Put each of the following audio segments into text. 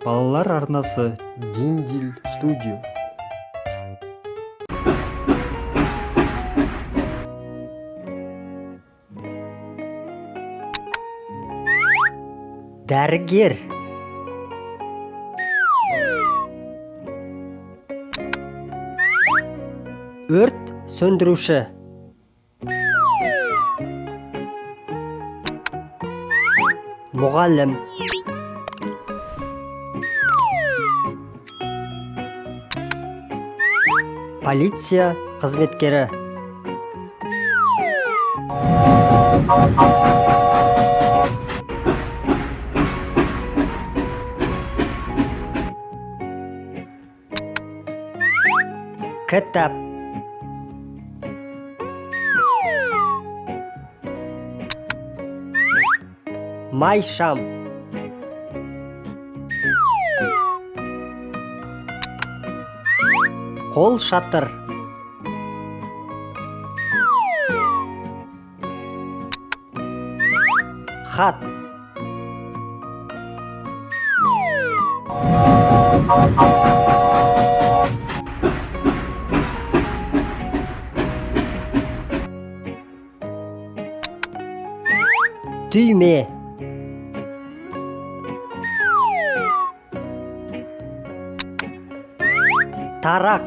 Балалар арнасы. Диндиль Студио. Дәрігер. Өрт сөндіруші. Мұғалім. Полиция қызметкері. Кітап. Майшам. Қол шатыр. Хат. Түйме. Тарақ.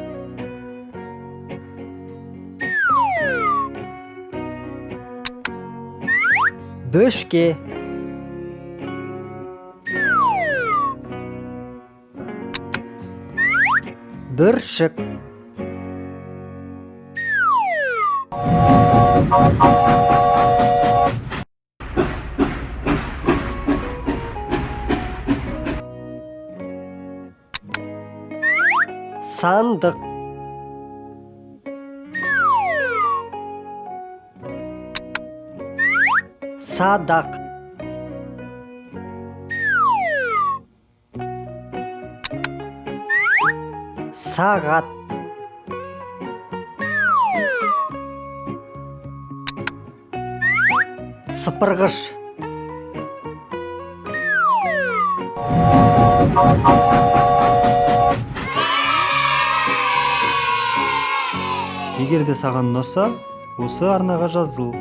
Бөшке. Бүршік. Сандық. Садақ. Сағат. Сыпырғыш. Егер де саған ұнаса, осы арнаға жазыл.